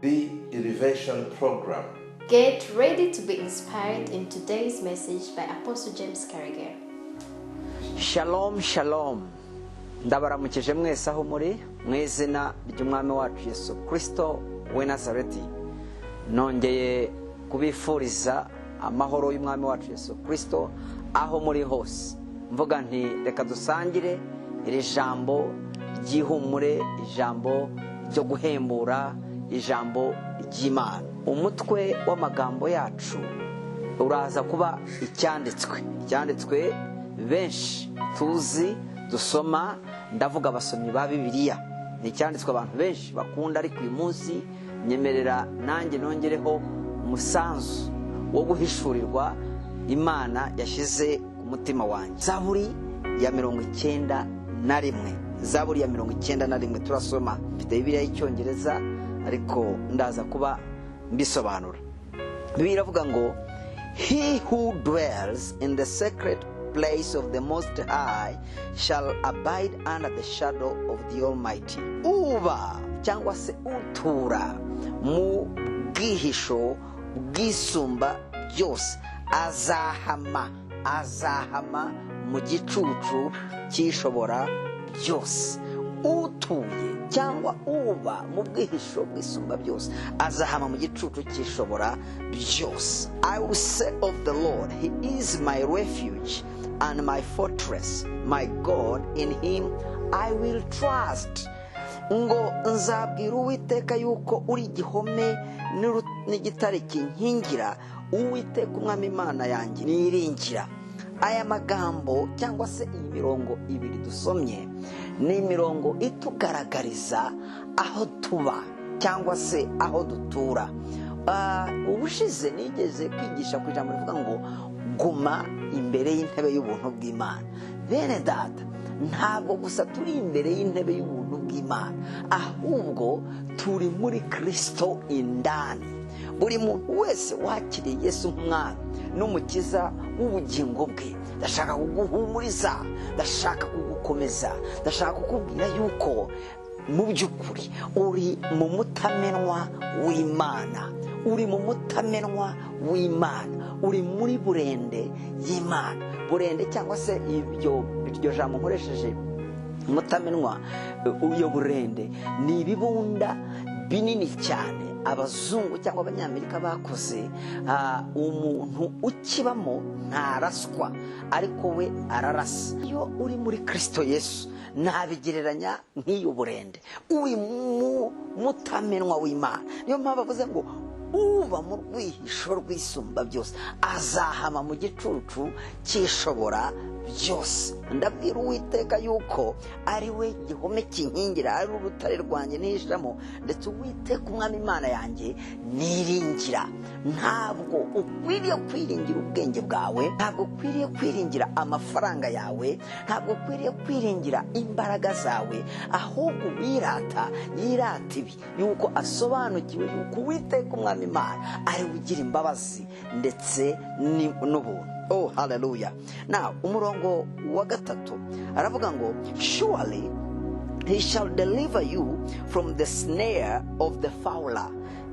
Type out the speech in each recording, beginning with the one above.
The Elevation Program. Get ready to be inspired in today's message by Apostle James Karegeya. Shalom, shalom. Ndabaramukije mwese aho muri mu izina ry'Umwami wacu Yesu Kirisito w'i Nazareti. Nongeye kubifuriza amahoro y'Umwami wacu Yesu Kirisito aho muri hose. Mvuga nti reka dusangire iri jambo ry'ihumure, ijambo ryo guhembura, ijambo ry'Imana. Umutwe w'amagambo yacu uraza kuba icyanditswe benshi tuzi dusoma, ndavuga abasomyi ba Bibiliya. Ni icyanditswe abantu benshi bakunda, ariko uyu munsi nyemerera nanjye nongereho umusanzu wo guhishurirwa Imana yashyize ku mutima wanjye. Zaburi ya 91, Zaburi ya 91 turasoma. Mfite Bibiliya y'Icyongereza, ariko ndaza kuba mbisobanura. Bibiliya iravuga ngo: "He who dwells in the secret place of the Most High shall abide under the shadow of the Almighty." Uba cyangwa se utura mu bwihisho bw'Isumba byose azahama mu gicucu cy'Ishobora byose. Utuye cyangwa uba mu bwihisho bw'Isumba byose azahama mu gicucu cy'Ishobora byose. "I will say of the Lord, He is my refuge and my fortress, my God, in Him I will trust." Ngo nzabwira Uwiteka yuko uri igihome n'igitare kinkingira, Uwiteka Umwami Imana yanjye niringira. Aya magambo cyangwa se iyi mirongo ibiri dusomye ni imirongo itugaragariza aho tuba cyangwa se aho dutura. Ubushize nigeze kwigisha ku ijambo rivuga ngo guma imbere y'intebe y'ubuntu bw'Imana. Bene Data, ntabwo gusa turi imbere y'intebe y'ubuntu bw'Imana, ahubwo turi muri Kirisito indani. Buri muntu wese wakiriye Yesu nk'Umwami n'Umukiza w'ubugingo bwe, ndashaka kuguhumuriza, ndashaka kugukomeza, ndashaka kukubwira yuko mu by'ukuri uri mu mutamenwa w'Imana, uri mu mutamenwa w'Imana, uri muri burende y'Imana. Burende cyangwa se ibyo iryo jambo nkoresheje, mutamenwa, iyo burende ni ibibunda binini cyane abazungu cyangwa Abanyamerika bakoze. Umuntu ukibamo ntaraswa, ariko we ararasa. Iyo uri muri Kirisito Yesu, nabigereranya nk'iyo burende, uri mu mutamenwa w'Imana. Niyo mpamvu avuze ngo uba mu rwihisho rw'Isumba byose azahama mu gicucu cy'Ishobora byose. Ndabwira Uwiteka yuko ari we gihome kinkingira, ari urutare rwanjye nihishamo, ndetse Uwiteka Umwami Imana yanjye niringira. Ntabwo ukwiriye kwiringira ubwenge bwawe, ntabwo ukwiriye kwiringira amafaranga yawe, ntabwo ukwiriye kwiringira imbaraga zawe, ahubwo wirata yirata ibi yuko asobanukiwe yuko Uwiteka Umwami Imana ari we ugira imbabazi ndetse n'ubuntu. Oh, hallelujah! Now, umurongo wa gatatu aravuga ngo: "Surely He shall deliver you from the snare of the fowler.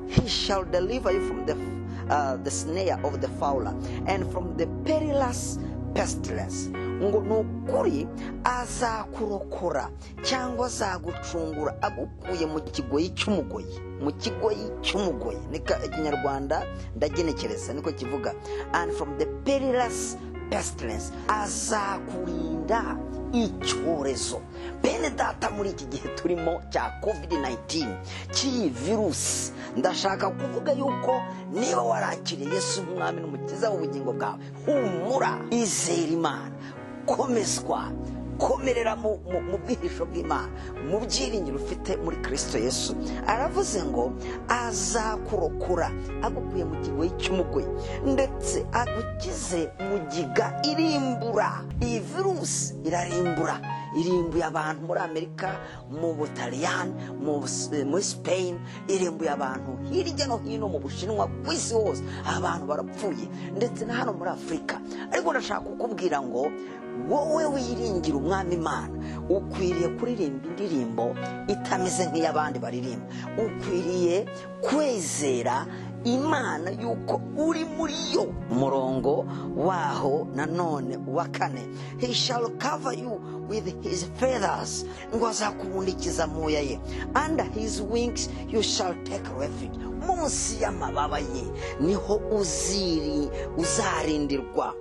He shall deliver you from the snare of the fowler and from the perilous pestilence." Ngo ni ukuri azakurokora cyangwa azagucungura agukuye mu kigoyi cy'umugoyi, mu kigoyi cy'umugoyi niko Ikinyarwanda ndagenekereza niko kivuga. And from the perilous pestilence, azakurinda icyorezo. Bene Data, muri iki gihe turimo cya COVID-19, cy'iyi virusi, ndashaka kuvuga yuko niba warakiriye Yesu nk'Umwami n'Umukiza w'ubugingo bwawe, humura, izera Imana, komezwa, komerera mu bwihisho bw'Imana, mu byiringiro ufite muri Kirisito Yesu. Aravuze ngo azakurokora agukuye mu kigoyi cy'umugoyi, ndetse agukize mugiga irimbura. Iyi virusi irarimbura, irimbuye abantu muri Amerika, mu Butaliyani, muri Spain, irimbuye abantu hirya no hino mu Bushinwa, ku isi hose abantu barapfuye, ndetse na hano muri Afurika. Ariko ndashaka kukubwira ngo Wowe wiringira Umwami Imana ukwiriye kuririmba indirimbo itameze nk'iy'abandi baririmba. Ukwiriye kwezera Imana yuko uri muri yo. Umurongo waho nanone wa 4, he shall cover you with his feathers, ngo azakubundikiza amoya ye, under his wings you shall take refuge, munsi y'amababa ye niho uzarindirwa.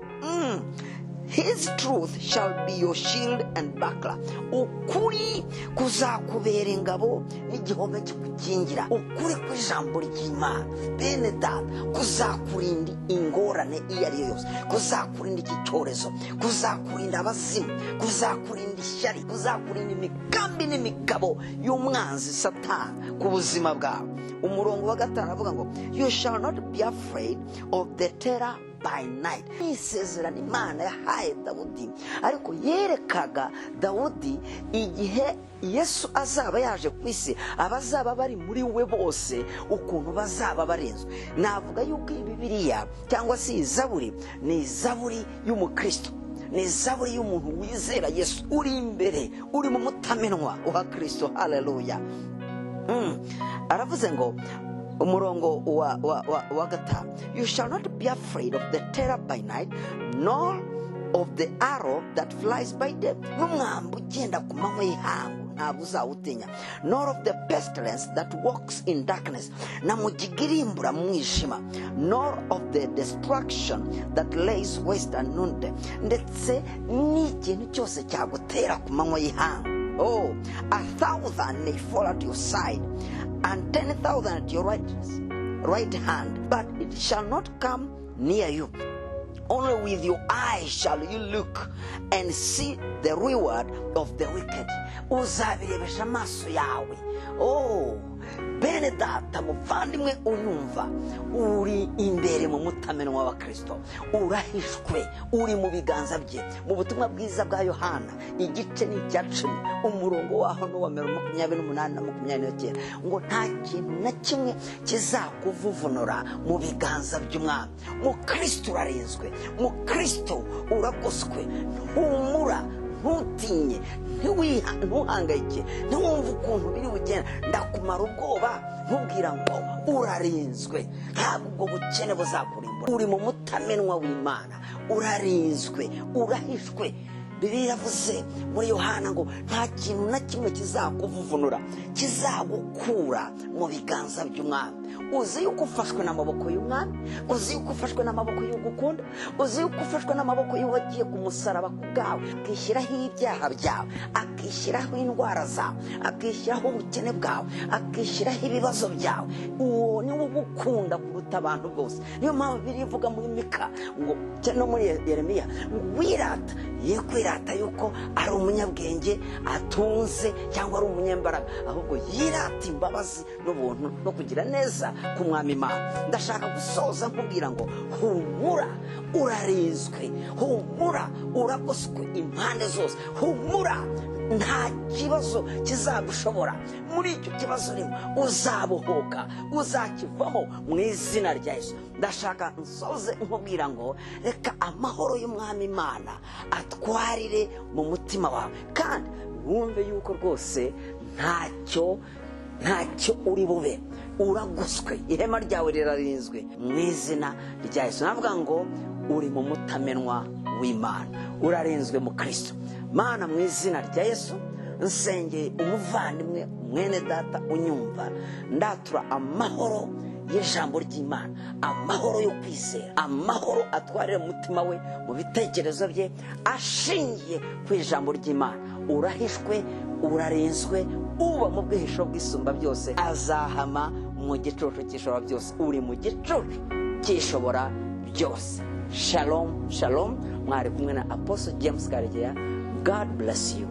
His truth shall be your shield and buckler. Ukuri kuzakubera ingabo n'igihome kigukingira. Ukuri kw'ijambo ry'Imana, bene data, kuzakurinda ingorane iyo ari yo yose, kuzakurinda iki cyorezo, kuzakurinda abazimu, kuzakurinda ishyari, kuzakurinda imigambi n'imigabo y'umwanzi Satani ku buzima bwawe. Umurongo wa 5 aravuga ngo you shall not be afraid of the terror by night. Isezerano Imana yahaye Dawudi, ariko yerekaga Dawudi igihe Yesu azaba yaje ku isi, abazaba bari muri we bose ukuntu bazaba barinzwe. Navuga yuko iyi Bibiliya cyangwa se iyi zaburi ni zaburi y'umukristo, ni zaburi y'umuntu wizera Yesu, uri imbere, uri mu mutamenwa wa Kristo. Haleluya. Aravuze ngo umurongo wa 5, you shall not be afraid of the terror by night, nor of the arrow that flies by day, n'umwambi ugenda ku manywa y'ihangu ntabwo uzawutinya, nor of the pestilence that walks in darkness, na mugiga irimbura mu mwijima, nor of the destruction that lays waste at noonday, ndetse n'ikintu cyose cyagutera ku manywa y'ihangu. Oh, 1,000 may fall at your side, and 10,000 at your right hand, but it shall not come near you. Only with your eyes shall you look and see the reward of the wicked. Uzabirebesha amaso yawe. Oh, bene data muvandimwe unyumva, uri imbere mu mutamenwa wa Kristo, urahishwe, uri mu biganza bye. Mu butumwa bwiza bwa Yohana igice ni icya 10, umurongo waho n'uwa 28 na 29, ngo nta kintu na kimwe kizakuvuvunura mu biganza by'Umwami. Mu Kristo urarinzwe, mu Kristo uragoswe. Humura, ntutinye, ntuhangayike, ntiwumve ukuntu biri bugenda. Ndakumara ubwoba nkubwira ngo urarinzwe, ntabwo ubwo bukene buzakurimbura. Uri mu mutamenwa w'Imana, urarinzwe, urahishwe. Bibiliya iravuze muri Yohana ngo nta kintu na kimwe kizakuvuvunura, kizagukura mu biganza by'Umwami. Uzi yuko ufashwe n'amaboko y'Umwami, uzi yuko ufashwe n'amaboko y'ugukunda, uzi yuko ufashwe n'amaboko y'uwagiye ku musaraba ku bwawe, akishyiraho ibyaha byawe, akishyiraho indwara zawe, akishyiraho ubukene bwawe, akishyiraho ibibazo byawe. Uwo ni we ugukunda kuruta abantu bose. Niyo mpamvu Bibiliya ivuga muri Mika ngo no muri Yeremiya ngo wirata ye kwirata yuko ari umunyabwenge atunze cyangwa ari umunyembaraga, ahubwo yirata imbabazi n'ubuntu no kugira neza ku Mwami Imana. Ndashaka gusoza nkubwira ngo humura, urarinzwe, humura, uragoswe impande zose, humura, nta kibazo kizagushobora. Muri icyo kibazo urimo uzabohoka, uzakivamo mu izina rya Yesu. Ndashaka nsoze nkubwira ngo reka amahoro y'Umwami Imana atwarire mu mutima wawe, kandi wumve yuko rwose ntacyo uri bube, uragoswe, ihema ryawe rirarinzwe mu izina rya Yesu. Navuga ngo uri mu mutamenwa w'Imana, urarinzwe mu Kristo. Mana, mu izina rya Yesu, nsengeye umuvandimwe mwene data unyumva, ndatura amahoro y'ijambo ry'Imana, amahoro yo kwizera, amahoro atwarira umutima we mu bitekerezo bye ashingiye ku ijambo ry'Imana. Urahishwe, urarinzwe, uba mu bwihisho bw'isumba byose azahama mu gicucu cy'ishobora byose. Uri mu gicucu cy'ishobora byose. Shalom, shalom. Mwari kumwe na Apostle James Karegeya. God bless you.